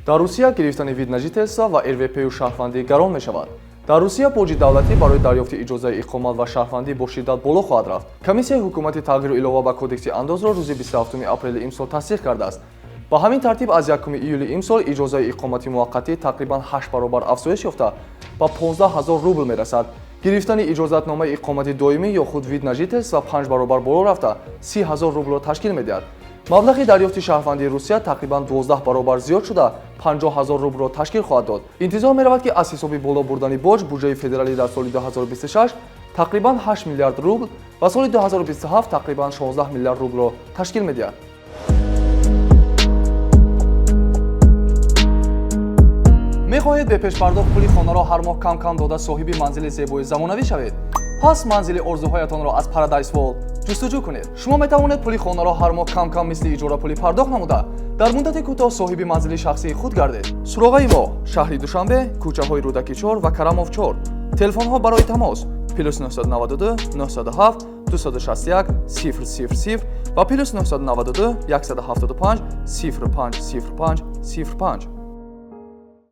Дар Русия гирифтани вид на жительство ва РВПю шаҳрвандӣ гарон мешавад. Дар Русия боҷи давлатӣ барои дарёфти иҷозаи иқомат ва шаҳрвандӣ бо шиддат боло хоҳад рафт. Комиссияи ҳукумати тағйиру илова ба Кодекси андозро рӯзи 27 апрели имсол тасдиқ кардааст. Ба ҳамин тартиб, аз 1 июли имсол иҷозаи иқомати муваққатӣ тақрибан 8 баробар афзоиш ёфта, ба 15 ҳазор рубл мерасад. Гирифтани иҷозатномаи иқомати доимӣ ё худ вид на жительство 5 баробар боло рафта, 30 ҳазор рублро ташкил медиҳад. Маблағи дарёфти шаҳрвандии Русия тақрибан 12 баробар зиёд шуда, 50 ҳазор рублро ташкил хоҳад дод. Интизор меравад, ки аз ҳисоби боло бурдани боҷ буҷаи федералӣ дар соли 2026 тақрибан 8 миллиард рубл ва соли 2027 тақрибан 16 миллиард рублро ташкил медиҳад. Мехоҳед бепешпардохт пули хонаро ҳар моҳ кам-кам дода, соҳиби манзили зебои замонавӣ шавед? Пас манзили орзуҳоятонро аз Paradise Wall ҷустуҷӯ кунед. Шумо метавонед пули хонаро ҳар моҳ кам-кам, мисли иҷорапулӣ пардохт намуда, дар муддати кӯтоҳ соҳиби манзили шахсии худ гардед. Суроғаи мо: шаҳри Душанбе, кӯчаҳои Рӯдаки 4 ва Карамов 4. Телефонҳо барои тамос: +992 907 261 000 ва +992 175 05 05 05.